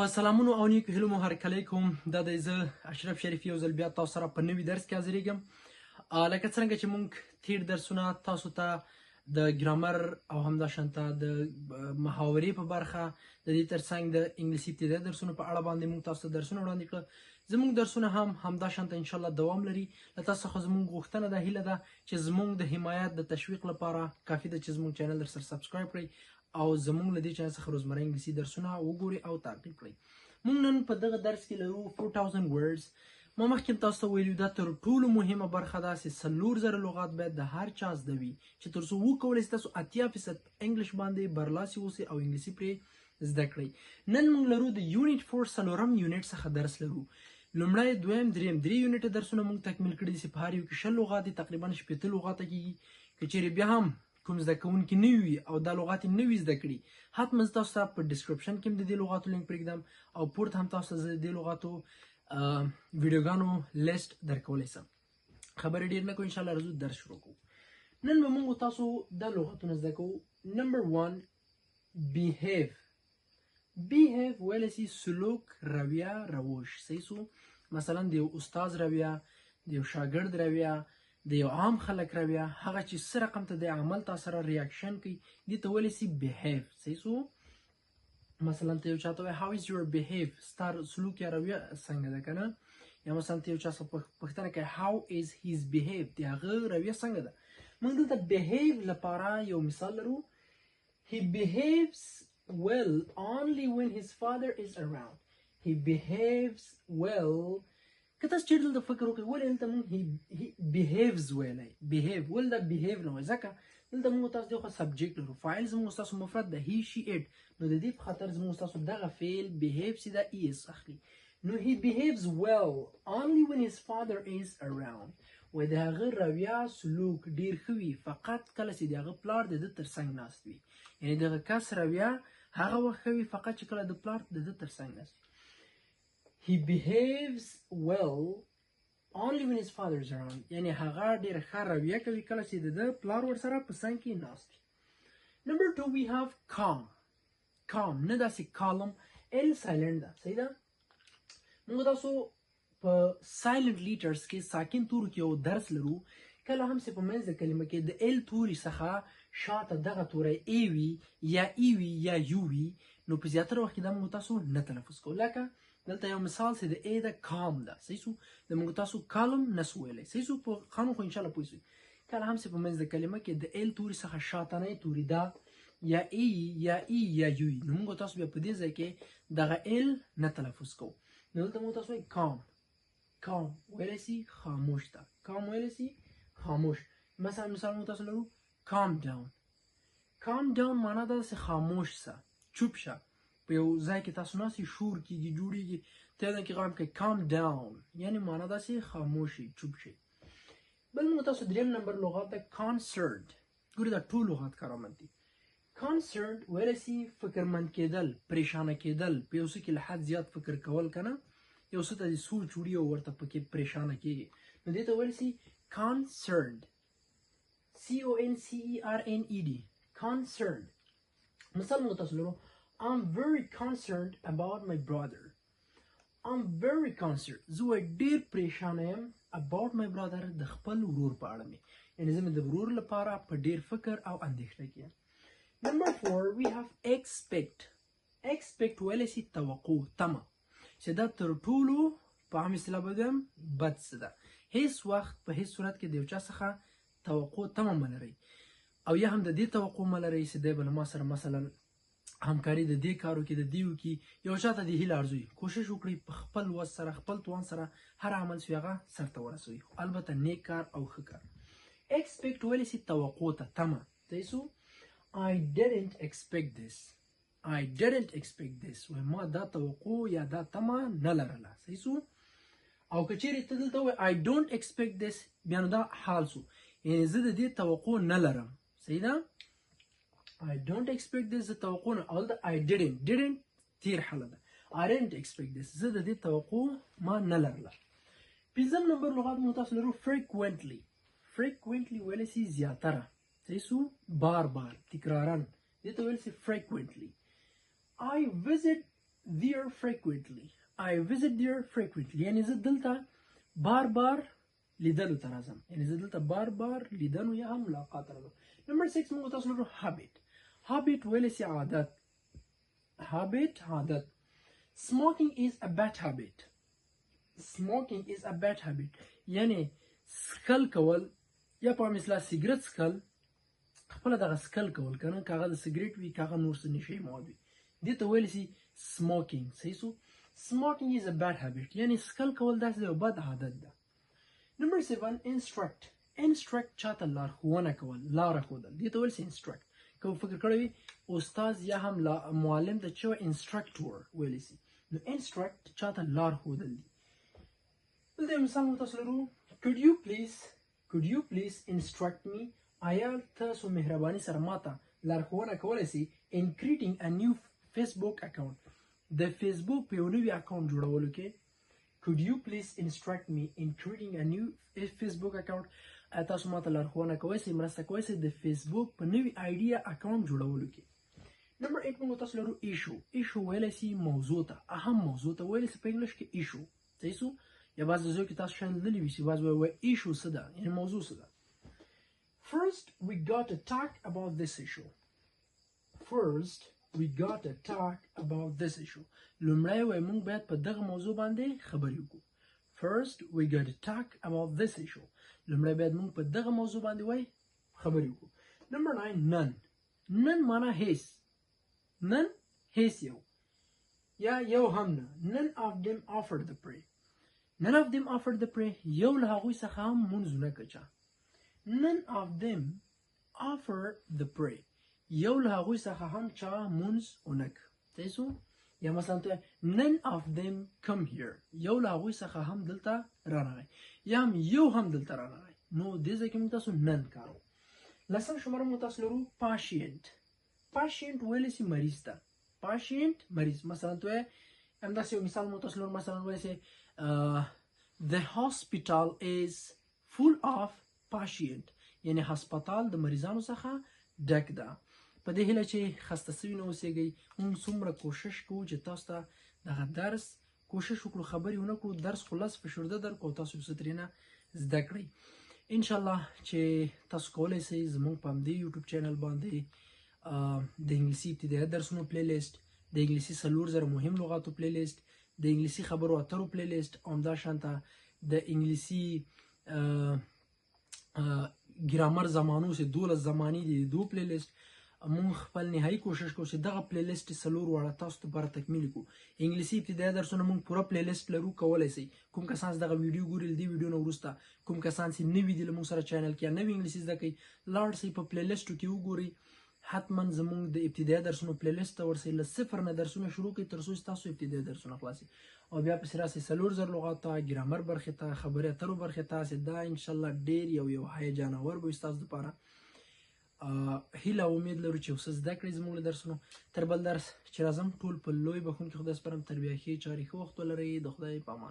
په سلامونو او نیکو هیلو مو هرکلی کوم. دا دی زه اشرف شریف یو ځل بیا تاسو سره په نوي درس کې حاضرېږم. لکه څرنګه چې مونږ تیر درسونه تاسو ته د ګرامر او همدا شانته د محاورې په برخه، د دې ترڅنګ د انګلیسي ابتدایي درسونو په اړه باندې مونږ تاسو ته درسونه وړاندې کړل، زموږ درسونه هم همدا شانته ان شاء الله دوام لري. له تاسو څخه زموږ غوښتنه ده، هیله ده چې زموږ د حمایت د تشویق لپاره کافي ده چې زموږ چینل در سره subscribe کړئ او زموږ له دې چینل څخه روزمره انګلیسي درسونه وګورئ او تعقیب کړئ. موږ نن په دغه درس کې لرو 4000 words. ما مخکې هم تاسو ته ویلي، دا تر ټولو مهمه برخه ده چې 4000 لغات باید د هر چا زده وي چې تر څو وکولی شي تاسو 80% English باندې برلاسي اوسئ او انګلیسي پرې زده کړئ. نن موږ لرو د unit 4 څلورم unit څخه درس لرو. لومړی، دویم، دریم، درې unit درسونه موږ تکمیل کړي دي چې په هر یو کې 20 لغات دي، تقریبا 60 لغاته کېږي. که چېرې بیا هم کوم زده کوونکي نه وي او دا لغات یې نه وي زده کړي، حتما زه تاسو ته په description کې هم د دې لغاتو لینک پرېږدم او پورته هم تاسو ته زه د دې لغاتو ویډیوګانو لیست درکولی سم. خبرې ډېر نه کوو، انشاءالله راځو درس شروع کوو. نن به موږ تاسو دا لغتونه زده کوو. نمبر 1، behave. Behave ویلی سي سلوک، رویه، روش. صحیح سو؟ مثلا د یو استاد رویه، د یو شاګرد رویه، د یو عام خلک رویه، هغه چې څه رقم ته د عمل تا سره reaction کوي، دې ته ویلی سي behave. صحیح سو؟ مثلا ته یو چاته وایې how is your behave، ستا سلوک یا رویه څنګه ده که نه؟ یا مثلا ته یو چا څخه پوښتنه کوې how is his behave، د هغه رویه څنګه ده. موږ دلته behave لپاره یو مثال لرو. He behaves well only when his father is around. He behaves well. که تاسو چېرې دلته فکر وکړئ ولې دلته موږ he behaves ویلی، behave ولې دا behave نه وایي؟ ځکه دلته موږ تاسو دغه subject لرو، فاعل زموږ ستاسو مفرد ده، he she it، نو د دې په خاطر زموږ ستاسو دغه فعل behave چې ده es اخلي. نو he behaves well only when his father is around. وایي د هغه رویه سلوک ډېر ښه وي فقط کله چې د هغه پلار د ده تر څنګ ناست وي. یعنې دغه کس رویه هغه وخت ښه وي فقط چې کله د پلار د ده تر څنګ ناست وي. He behaves well only when his father is around. یعنې هغه ډېره ښه رویه کوي کله چې د ده پلار ورسره په څنګ کې ناست وي. نمبر 2 we have calm. Calm نه داسې column، L silent ده. صحیح ده؟ موږ تاسو په silent letters کې ساکن تورو کې یو درس لرو. کله هم چې په منځ د کلمه کې د L توري څخه شاته دغه توری A وي یا E وي یا U وي، نو په زیاتره وخت کې دا موږ تاسو نه تلفظ کوو. لکه دلته یو مثال چې د A ده calm ده. صحیح سو؟ د موږ تاسو column نه سو ویلی. صحیح سو؟ په قانون خو انشاءالله پوه سوئ. کله هم چې په منځ د کلمه کې د L توري څخه شاتنی توري دا یا A یا E یا U وي، نو موږ تاسو بیا په دې ځای کې دغه L نه تلفظ کوو. نو دلته موږ تاسو وایي calm. Calm ویلی سي خاموش ده. Calm ویلی سي خاموش. مثلا مثال موږ تاسو لرو calm down. Calm down معنا دا چې خاموش سه، چوپ شه. په یو ځای کې تاسو ناست یئ، شور کېږي، جوړېږي، ته یو ځای کې غږ کوې calm down، یعنې معنا دا چې خاموش شئ، چوپ شئ. بل موږ تاسو دریم نمبر لغات ده concerned. ګورئ دا ټول لغات کارآمد دي. Concerned ویلی سي فکرمند کېدل، پریشانه کېدل، په یو څه کې له حد زیات فکر کول که نه، یو څه ته دې سوچ وړي او ورته پکې پریشانه کېږي، نو دې ته ویلی سي concerned. C O N C E R N E D. Concerned. مثال موږ تاسو لرو I'm very concerned about my brother. I'm very concerned. زه وایي ډېر پریشانه یم about my brother، د خپل ورور په اړه مې، یعنې زه مې د ورور لپاره په ډېر فکر او اندېښنه کې یم. Number 4 we have expect. Expect ویلی سي توقع، تمه، چې دا تر ټولو په عام اصطلاح به ووایم بد څه ده. هیڅ وخت په هیڅ صورت کې د یو چا څخه توقع تمه مه لرئ، او یا هم د دې توقع مه لرئ چې دی به له ما سره مثلا همکاري د دې کارو کې د دې وکړي. یو چا ته دې هیله ارزوي، کوشش وکړئ په خپل وس سره، خپل توان سره هر عمل چې هغه سرته ورسوي، البته نیک کار او ښه کار. Expect ویلی سي توقع ته، تمه. صحیح سو؟ I didn't expect this. I didn't expect this. وایي ما دا توقع یا دا تمه نه لرله. صحیح سو؟ او که چیرې ته دلته ووایې I don't expect this، بیا نو دا حال سو، یعنې زه د دې توقع نه لرم. صحیح ده؟ I don't expect this، زه توقع نه، او دلته I didn't، didn't تیر حال ده. I didn't expect this، زه د دې توقع ما نه لرله. پنځم نمبر لغات موږ تاسو لرو frequently. Frequently ویلی سي زیاتره. صحیح سو؟ بار بار، تکرارا، دې ته ویلی سي frequently. I visit there frequently. I visit there frequently. یعنی زه دلته بار بار لیدلو ته راځم، یعنی زه دلته بار بار لیدنو یا هم ملاقات ته راځم. نمبر 6 موږ تاسو لرو habit. Habit ویلی سي عادت. Habit عادت. Smoking is a bad habit. Smoking is a bad habit. یعنی څښل کول یا په مثلا سیګریټ څښل، خپله دغه څښل کول که نه، که هغه د سیګریټ وي که هغه نور څه نشهيي مواد وي، دې ته ویلی سي smoking. صحیح سو؟ Smoking is a bad habit، یعنی څښل کول داسې یو بد عادت ده. نمبر 7 instruct. Instruct چاته لارښوونه کول، لاره ښودل، دې ته ویل سي instruct. که فکر کړی وي استاد یا هم معلم ته چې instructor ویلی سي، نو instruct چاته لار ښودل دي. دلته یو مثال موږ تاسو لرو. Could you please, could you please instruct me؟ آیا تاسو مهرباني سره ماته لارښوونه کولی سئ in creating a new Facebook account، د فیسبوک په یو نوي اکاونټ جوړولو کې. Could you please instruct me in creating a new Facebook account؟ آیا تاسو ماته لارښوونه کولی سئ، مرسته کولی سئ د فیسبوک په نوي آیډي اکاونټ جوړولو کې. نمبر 8 موږ تاسو لرو issue. Issue ویلی سي موضوع ته، اهم موضوع ته ویلی سي په انګلیش کې issue. صحیح سو؟ یا بعض ځایو کې تاسو شاید لیدلي وي چې بعض وایي issue څه ده، یعنی موضوع څه ده. First we got to talk about this issue. First we got to talk about this issue. لومړی وایي موږ باید په دغه موضوع باندې خبرې وکړو. First we got to talk about this issue. لومړی باید موږ په دغه موضوع باندې وایي خبرې وکړو. نمبر 9 none. None معنا هیڅ. None هیڅ یو یا یو هم نه. None of them offered the prayer. None of them offered the prayer. یو له هغوی څخه هم مونځ ونه کړ چا. None of them offer the prayer. یو له هغوی څخه هم چا مونځ ونه کړ. صحیح سو؟ یا مثلا ته none of them come here. یو له هغوی څخه هم دلته رانغی، یا هم یو هم دلته رانغی. نو دې ځای کې موږ تاسو none کارو. لسم شماره موږ تاسو لرو patient. Patient ویلی سي مریض ته. Patient مریض. مثلا ته همداسې یو مثال موږ تاسو لرو، مثلا ویلی سي the hospital is full of patient، یعنی هسپتال د مریضانو څخه ډک ده. په دې هیله چې خسته سوي نه اوسېږئ. موږ څومره کوشش کوو چې تاسو ته دغه درس کوشش وکړو، خبرې ونه کړو، درس خو لس فشرده درکړو او تاسو یو څه ترېنه زده کړئ. انشاءالله چې تاسو کولی سئ زموږ په همدې یوټیوب چینل باندې د انګلیسي ابتدایي درسونو پلی لیست، د انګلیسي 4000 مهم لغاتو پلی لیست، د انګلیسي خبرو اترو پلی لیست، او همدا شانته د انګلیسي ګرامر زمانو چې 12 زمانې دي دو پلی لیست، موږ خپل نهایي کوشش کوو چې دغه پلی لیست څلور واړه تاسو ته لپاره تکمیل کړو. انګلیسي ابتدایي درسونه موږ پوره پلی لیست لرو، کولی سئ کوم کسان چې دغه ویډیو ګوري له دې ویډیو نه وروسته کوم کسان چې نوي دي له موږ سره چینل کې یا نوي انګلیسي زده کوي، لاړ سئ په پلی لیستو کې وګورئ. حتما زموږ د ابتدایي درسونو پلی لیست ته ورسئ، له صفر نه درسونه شروع کړئ تر څو چې تاسو ابتدایي درسونه خلاص شي، او بیا پسې راسئ 4000 لغات ته، ګرامر برخې ته، خبرې اترو برخې ته. چې دا انشاءالله ډېر یو هیجانور به وي ستاسو دپاره. هیله او امید لرو چې یو څه زده کړئ زموږ له درسونو. تر بل درس چې راځم ټول په لوی بخښونکي خدای سپارم. تر بیا ښې چارې ښه وخت ولرئ. د خدای په امان.